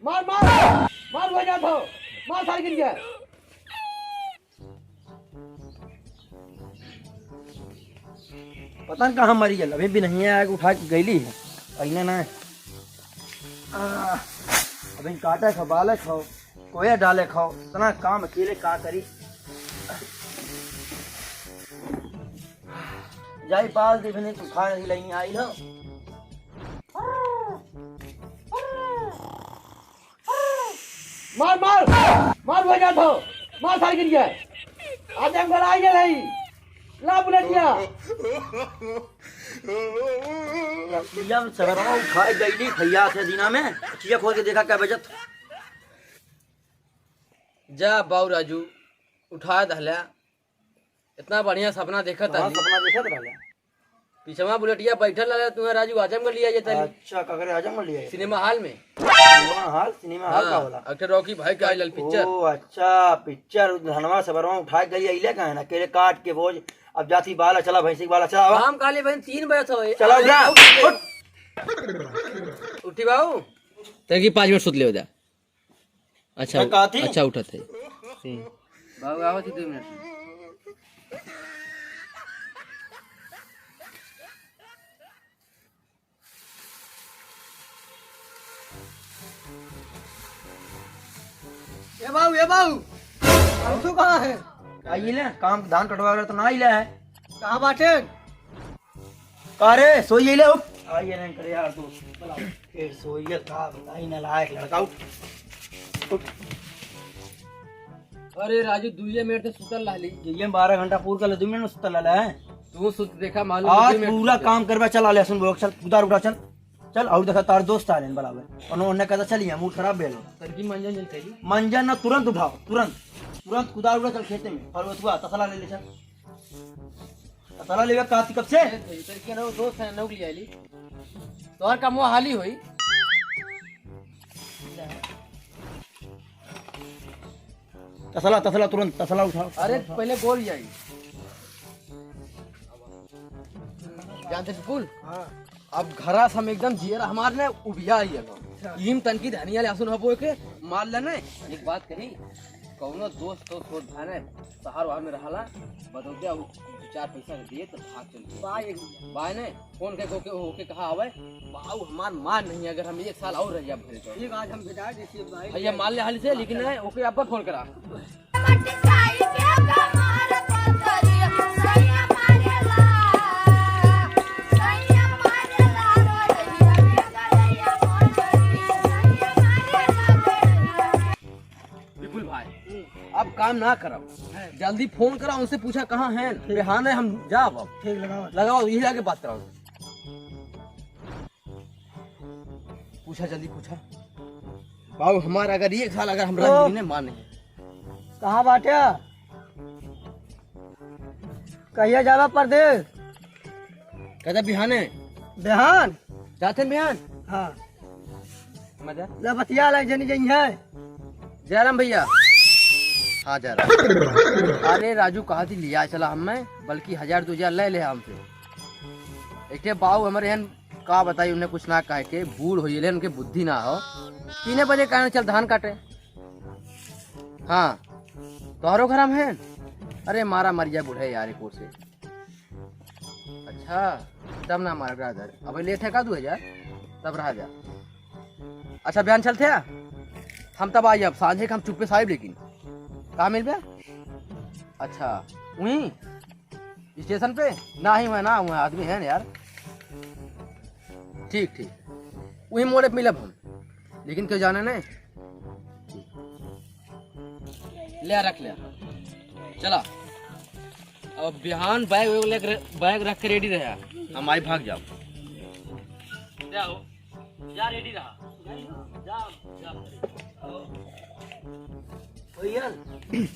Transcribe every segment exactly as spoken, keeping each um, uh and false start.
मार, मार, मार, हो जात हो, मार, सारे गिर गया। पता न कहाँ मरी गल, अभी भी नहीं आया, उठा के गईली है, अइने ना। आ, अभी काटे खाओ, बाले खाओ, कोया डाले खाओ, इतना काम अकेले का करी। जाई पाल दे, भी नहीं उठा नहीं, लेनी आई हो। मार, मार, मार, हो जात हो, मार, सारे गिर गया। आज हम गला आई नहीं, ला बुलेटिया। या सगरवा उठाए गईली भैया से दिना में, चिया खोल के देखा क्या बजत। जा बाऊ राजू, उठा दहला। इतना बढ़िया सपना देखत हाँ, आली। सपना देखत रहला। पिछवा बुलेटिया बैठल रहला, तुम्हें राजू आजमगढ़ लिया जाता ली। अच्छा, ककरे आजमगढ़ लिया जाता? सिनेमा हॉल में। सिनेमा हॉल, सिनेमा हॉल का हाँ, होला? अक्टर रॉकी भाई का आइल पिक्चर। ओ अच्छा, पिक्चर धनवा सबरवा उठा के गई अइले का है ना, केले काट के बोझ। अब जाती बाला चला, भैंसी के बाला चला, आवा। हम काले बहन तीन बजे तो है। चला उठा, उठ। उठी बाबू। तेरे की पाँच मिनट सुत ले हो जा। अच्छा, मैं कहती अच्छा उठत है। बाबू, आवत ही दो मिनट में। ए बाबू, ए बाबू, अंशु कहाँ है? आइए ले, काम धान कटवा रहे तो ना आइले है। कहाँ बाटे? का रे, सोइए ले, उठ। आइए नहीं करे यार दोस्त, फिर सोइए का बताई ना लायक लड़का, उठ। उठ। अरे राजू, दुइये मिनट से सुतल रहली। दुइये में बारह घंटा पूर कर ले, दुइ मिनट में सुतल रहला है। तू सुत देखा, मालूम आज दुइ मिनट पूरा सुतल। काम करबा, चल आले, सुन बोल, चल, कुदार उठा, चल। चल, और देखा, तार दोस्त आ रहे हैं बराबर। उन्होंने, उन्होंने कहा, "चल, ये मूड खराब भेल हो।" सर की मंजन जन चाहिए। मंजन ना, तुरंत उठाओ, तुरंत, तुरंत कुदार उठा, चल खेते में। और वो तसला ले ले, चल। तसला लेवे का थी कब से? ए, इधर के ना, वो दोस्त है, नौकरी आली। तोहर का मुँह हाली होई। तसला, तसला, तुरंत तसला उठाओ। अरे, पहले बोल जाई। जानते बिल्कुल? हाँ। अब घरा से हम एकदम जियर हमार ने उबिया आई है। अच्छा। ईम तनकी धनिया ले आसुन हबो के मार लेने। एक बात कही, कौनो दोस्त तो सोच भाने शहर वहर में रहला, बदौते अब दो चार पैसा दे तो भाग चल के। बाय एक बाय ने, फोन के ओके, ओके कहा आवे, बाऊ हमार मान नहीं, अगर हम एक साल और रह जाब घरे तो। ठीक, आज हम भेजा देती है भाई। भैया मान ले हाल से, लेकिन नहीं, ओके अब फोन करा। विपुल भाई, अब काम ना करब, जल्दी फोन करा, उनसे पूछा कहाँ हैं, बिहान है हम जाब अब। ठीक, लगाओ। लगाओ, यही आगे बात कराओ। पूछा, जल्दी पूछा। बाबू हमार अगर एक साल अगर हम ओ। रह ने माने। कहाँ बाटे? कहिया जाबा परदेस? कहता बिहाने। बिहान? जाते बिहान? हाँ। मजा? ले बतिया ले, जनी जई है। जयराम भैया। हाँ, जयराम। अरे राजू कहा थी लिया चला हमें, बल्कि हजार दो हजार ले ले हमसे। एक ठे बाऊ हमारे यहाँ का बताई, उन्हें कुछ ना कहे के, बूढ़ हो गए, उनके बुद्धि ना हो। तीने बजे कहने चल धान काटे। हाँ, तोहरो घर में है? अरे मारा मर जाए बूढ़े यार, एक ओर से। अच्छा, तब ना मारा रहा दर। अब लेत है का दो हजार? तब रहा जा। अच्छा, बयान चलते हैं? हम तब आई, अब सांझे के हम चुप्पे से आइब, लेकिन कहाँ मिलबे? अच्छा, वहीं स्टेशन पे? ना ही हुआ ना, हुआ आदमी है ना यार। ठीक, ठीक, वहीं मोड़े पे मिलब हम, लेकिन क्यों जाने नहीं। ले आ, रख ले आ। चला, अब बिहान बैग वैग लेके, बैग रख के रेडी रहे, हम आई भाग जाओ। क्या हो? जा रेडी रहा। जा, जा। होइल।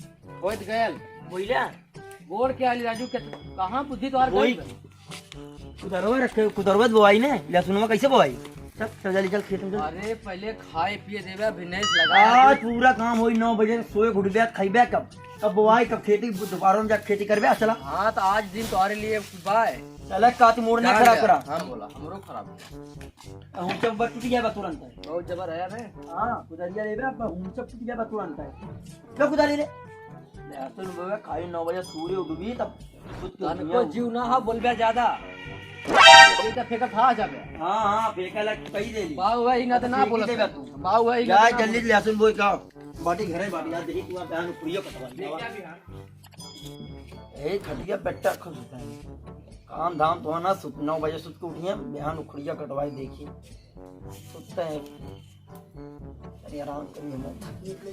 होइत गयल। बोइला। गोड़ के आली राजू के, कहाँ बुद्धि तोहार वही। गई? कुदरवा रखे, कुदरवा बोआई ने, लहसुनवा कैसे बोआई? चल, चल जल्दी चल खेत में चल। अरे पहले खाए पिए देवे, अभी नहीं लगा। आज पूरा काम होई, नौ बजे सोए उठबे, खइबे कब? कब बोआई, कब खेती, दोपहर में जा खेती करबे, चला। हाँ, तो आज दिन तोहरे लिए बाय। चला, काती मूड ना खराब करा। हाँ, बोला, हमरो खराब है। अब हम सब बट टूट गया बा तुरंत। बहुत जबर है रे। हाँ, कुदारिया ले बे, अब हम सब टूट गया बा तुरंत। लो कुदारी ले। ले, तो बाबा, खाली नौ बजे सूर्य उगबी, तब खुद के तनको दुनिया जीव ना हो, बोलबे ज्यादा। ये तो फेंकत हा जाबे। हाँ, हाँ, फेंका लग कही दे ली। बाबू भाई, इनका तो ना फेंक बोलत देगा है। तू। बाबू भाई, इनका जा तो ना जल्दी बोलत। लहसुन बोई का। बाटी घरे बाटी, यार, देखी तू बहन उखड़िया कटवा। ले क्या बिहान? ए, खटिया बेटा खुश होता है। काम धाम तो ना, सुत, नौ बजे सुत के उठिए, बिहान उखड़िया कटवाई देखी। सुतते हैं। अरे आराम करिए, मैं थक निकले।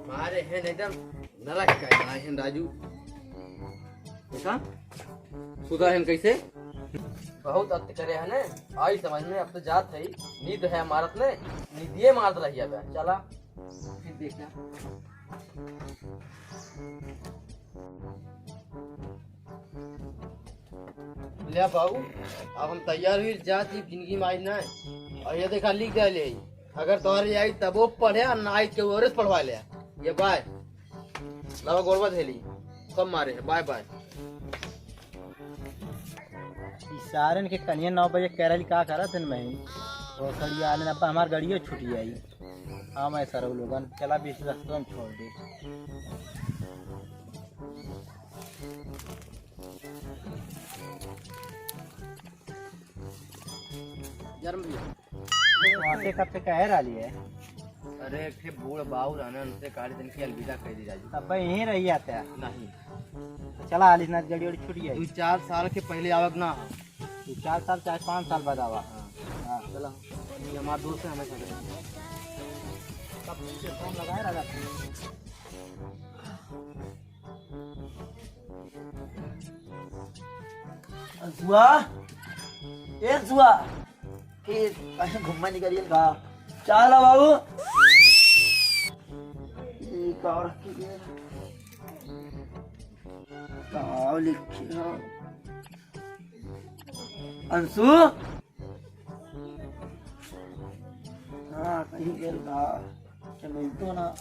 मारे हैं एकदम नरक का आए हैं राजू। देखा? सुधा हैं कैसे? बहुत अत्य करे हैं ने? आई समझ में, अब तो जात है। नींद है मारत ने, नींदिए मारत रहिया बे। चला, फिर देखा। ले बाबू, अब हम तैयार हुई, जात ही जिंदगी में आई ना। और ये देखा, लिख दे ले, अगर तोहरे आई तबो पढ़े और ना आई के और पढ़वा ले। ये बाय, लावा गोरवा धेली, सब मारे है, बाय बाय। ई सारन के कनिया नौ बजे कह रहली, का करत हन मैं? भोसड़िया आलन, अब हमार गड़ियो छूट जाई। हाँ, मैं सरऊ लोगन, चला बीच रस्तों में छोड़ दे। जन्म भैया। वहाँ से कब से कह रही है? अरे, एक ठे बूढ़ बाऊ रहने, उनसे गाड़ी दिन की अलविदा कह दी राजू। अब भाई यहीं रही जाते हैं। नहीं। तो चला, आलिस नाथ गड़ी उड़ी छूट जाए। दो चार साल के पहले आवक ना हो। दो चार साल, चाहे पाँच साल बाद आवा। हाँ। हाँ। चला। ये हमारा दोस्त है, हमें खड़े। कब से फोन लगाए रहा था। अंसुआ, ए अंसुआ, के कहीं घूमने निकलिए का? चाला बाबू, ये का रख के गया? का लिखे हो? अंशु? हाँ, कहीं गेल बा। क्या मिलतो ना?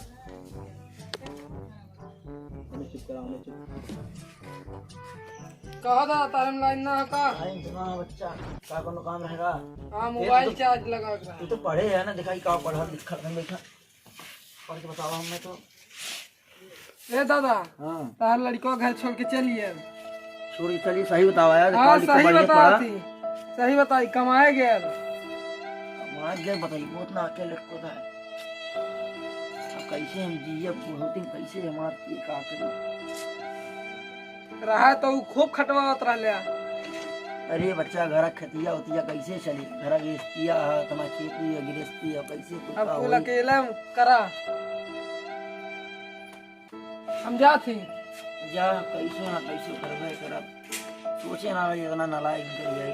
हमें चुप करा, हमें चुप। कहा था, तारे में लाइन ना का? लाइन तो ना, बच्चा। का कोनो काम रहेगा? हाँ, ए, मोबाइल तू तो, चार्ज लगा के रहा। तू तो पढ़े है ना, दिखाई का पढ़ा, लिखा, नहीं लिखा। पढ़ के बतावा हमें तो। ए दादा, हाँ। तार लड़को घर छोड़ के चलिए। छोड़ के चलिए, सही बतावा यार, हाँ, का लिखा सही पढ़िए, बतावा पढ़ा। थी। सही बताई, कमाए गए। कमाए गए, बताई, बहुत ना अकेले को था। अब कैसे हम जिए, अब बहुत दिन कैसे हमार के का करी? रहा तो उ खूब खटवावत रहले। अरे बच्चा, घर खतिया उतिया कैसे चली? घर गृहस्थिया है, तुम्हारा खेती है, गृहस्थी है, कैसे कुल अब का कुल होई? अकेले करा। हम जात ही। जा, कैसो ना कैसो करबे करब। सोचे ना रही, इतना नालायक निकल जाई।